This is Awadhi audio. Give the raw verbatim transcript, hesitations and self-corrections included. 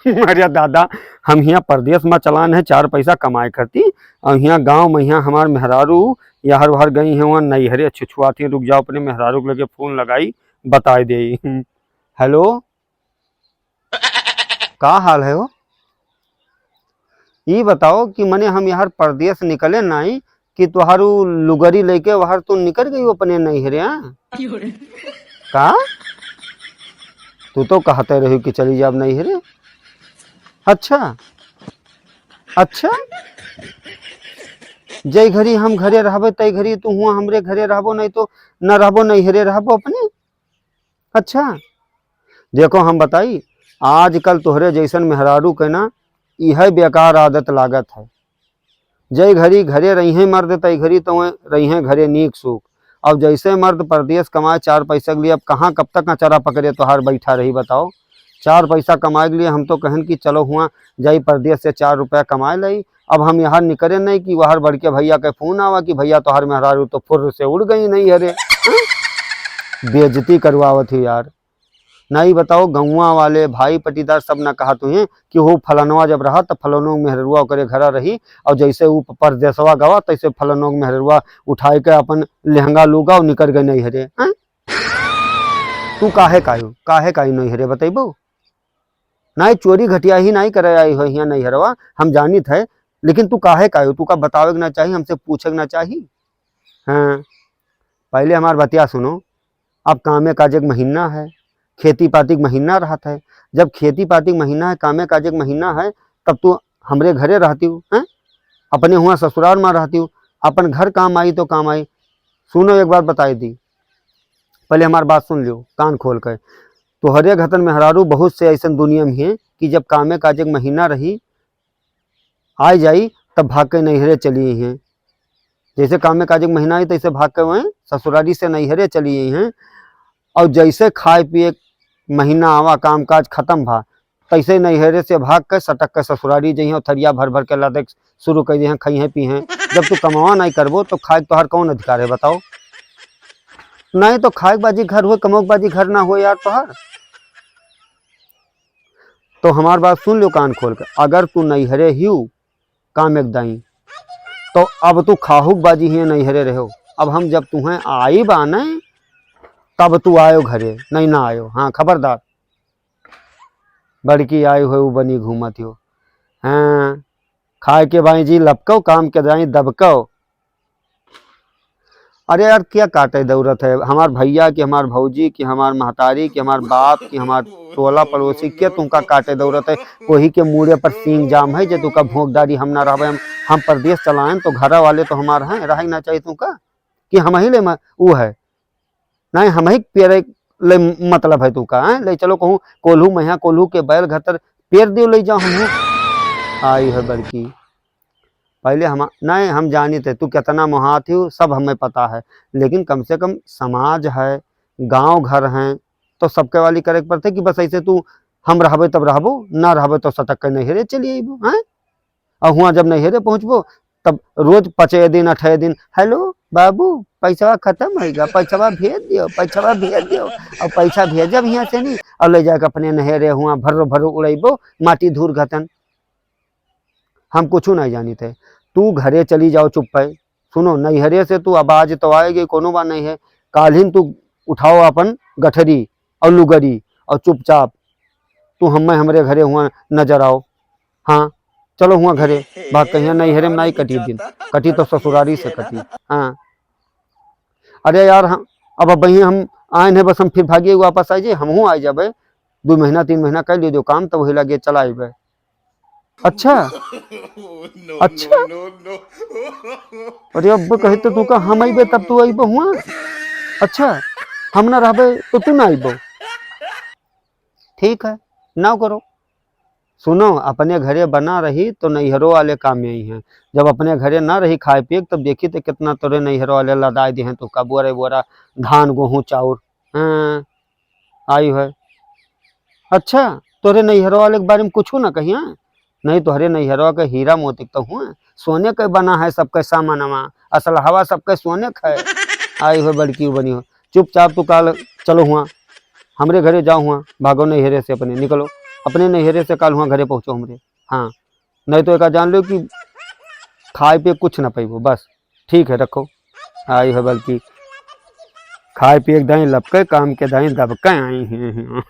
अरे दादा, हम हियाँ परदेस मा चलान है चार पैसा कमाए करती, अउ हियाँ गाँव मा हियाँ हमार मेहरारू यहर वहर गई हैं, वहाँ नैहरे छुछुआती हैं। रुक जाओ, अपने मेहरारू के लगे फोन लगाई, बताए देई। हेलो, का हाल है हो? ई बताओ कि मने हम यहर परदेस निकले नाई कि तोहार उ लुगरी लइके वहर तू निकल गई अपने नैहरे, हाँ? का? तू तो कहते रही कि चली जाब नैहरे। अच्छा, अच्छा, जय घड़ी हम घरे रहबे, तय घड़ी तू हुआ हमरे घरे रहबो, नहीं तो न रहबो, नैहरे रहबो अपने। अच्छा, देखो हम बताई, आजकल तोहरे जैसन मेहरारू के ना इहे बेकार आदत लागत है। जय घड़ी घरे रहिहें मर्द, तय घड़ी तो रहिहें घरे नीक सूख। अब जैसे मर्द परदेस कमाए चार पैसा के लिए, अब कहाँ कब तक अचारा पकड़े तोहार बैठा रही बताओ? चार पैसा कमाए के लिए हम तो कहन कि चलो हुआ जाई परदेस से चार रुपया कमाए लाई। अब हम यहाँ निकरे नहीं कि वहर बड़के भैया के फोन आवा कि भैया तोहार मेहरारू तो फुर्र से उड़ गई नैहरे। हाँ? बेइज्जती करवावत ही यार। नाई बताओ, गौवा वाले भाई पटीदार सब ना कहत हुए कि हो फलनवा जब रहा तब फलनो मेहररुआ ओकरे घरा रही, और जैसे उ परदेसवा गवा तैसे फलनो मेहररुआ उठाए के अपन लहंगा लूगा और निकल गए नैहरे। हैं? तू काहे कायू, काहे कायू नैहरे बतैबो? नाई चोरी घटिया ही नाई करे आई हो हियाँ नैहरवा, हम जानित है, लेकिन तू काहे कायू, तू का बतावे के ना चाही, हमसे पूछे के ना चाही। हाँ, पहले हमार बतिया सुनो। अब कामे काजे के महीना है, खेती पाती के महीना रहत है। जब खेती पाती के महीना है, कामे काजे के महीना है, तब तू हमरे घरे रहती हो, हैं? अपने हुआ ससुराल मा रहती हो, अपन घर काम आई तो काम आई। सुनो, एक बात बताई दी, पहले हमार बात सुन लियो कान खोल के। तोहरे घतन मेहरारू बहुत से ऐसन दुनिया में हैं कि जब कामे काजे के महीना रही, आइ जाई, तब भाग के नैहरे चली आई हैं। जैसे कामे काजे के महीना आई, तैसे भाग के वहीं ससुरारी से नैहरे चली आई हैं। और जैसे खाए पिए के महीना आवा, काम काज खत्म भा, तैसे नैहरे से भाग के सटक के ससुरारी जइहें, थरिया भर भर के लादे शुरू कर दिए, खइहें पीहें। जब तू कमावा नहीं करबो, तो खाए के तोहार कौन अधिकार है, बताओ? नहीं तो खाए के बाजी घर हुए, कमाओ के बाजी घर ना हुए यार तोहार। तो हमार बात सुन लो कान खोल के, अगर तू नैहरे हिउ काम एक दाई, तो अब तू खाहू के बाजी हिए नैहरे रहो। अब हम जब तुहें आई बाने, तब तू आयो घरे, नहीं ना आयो। हाँ, खबरदार, बड़की आई हो, उ बनी घूमत हो। हाँ, खाए के बाई जी लपकव, काम के दाई दबकव। अरे यार, क्या काटे दौड़त है? हमार भैया की, हमार भौजी की, हमार महतारी की, हमार बाप की, हमार टोला पड़ोसी के तुमका काटे दौड़त है? कोही के मूड़े पर सींग जाम है जे तुमका भोंक डारी, हम ना रहबे, हम, हम परदेस चलाएन तो घरा वाले तो हमार हैं, रहे ना चाहिए तुमका कि हम ही ले म-, ऊ है, नहीं हम ही पेरे ले मतलब है तुमका, हैं? ले चलो कहूँ कोल्हू मैया, कोल्हू के बैल घतर पेर दियो, ले जाओ हम। आई है बड़की। पहले हम, नहीं, हम जानित है तू कितना मोहात ही, सब हमें पता है, लेकिन कम से कम समाज है, गांव घर हैं, तो सबके वाली करे के पड़ते कि बस ऐसे तू हम रहबे तब रहबो, ना रहबे तो सटक के नैहरे चली अइबो, हैं? और हुआ जब नैहरे पहुँचबो, तब रोज पचे दिन, अठे दिन, "हेलो बाबू, पैसवा खत्म होइगा, पैसवा भेज दियो, पैसवा भेज दियो।" और पैसा भेजब हियाँ से नहीं, और ले जाके अपने नैहरे हुआ भर्रो भर्रो उड़ैबो, माटी धूर घतन। हम कुछ नहीं जानित है, तू घरे चली जाओ चुप्पे। सुनो, नैहरे से तू अब आज तो आएगी, कोनो बात नहीं है, काल्हिन तू उठाओ अपन गठरी और लुगरी और चुपचाप तू हमें हमरे घरे हुआ नजर आओ। हाँ, चलो हुआ घरे, बात कहिया नैहरे में नहीं कटी दिन, कटी तो ससुरारी से कटी। हाँ, अरे यार, हम अब, अब वहीं हम आए हैं, बस हम फिर भागिए वापस आ जाए, हमहूँ आ जाबे, दो महीना तीन महीना कर लीजिए काम, तब वही लगे चला अइबे। अच्छा, अच्छा। अरे अब कहे तो तू का हम अइबे तब तू अइबो हुआ? अच्छा, हम ना रहबे तो तू ना अइबो। ठीक है, ना करो। सुनो, अपने घरे बना रही तो नैहरो वाले काम में आई हैं। जब अपने घरे ना रही खाए पिए के, तब देखी तो कितना तोरे नैहरो वाले लदाए दे हैं, तो का बोरे बोरा धान, गोहूँ, चाउर। हाँ, आई है। अच्छा, तोरे नैहरो वाले के बारे में कुछ ना कहिया? नहीं, तोहरे नैहरवा के हीरा मोती तो हुआ, सोने के बना है सबके सामानवा, असलहवा सबके सोने के है। आई हो बड़की बनी हो, चुपचाप तू काल चलो हुआ, हमरे घरे जाओ हुआ, भागो नैहरे से अपने, निकलो। अपने नैहरे से काल हुआ घरे पहुँचो हमरे। हाँ, नहीं तो एका जान लो कि खाए पिए कुछ ना पइबो। बस ठीक है, रखो। आई है बल्कि खाए पिए के दाई लपके, काम के दाई दबके आई हैं।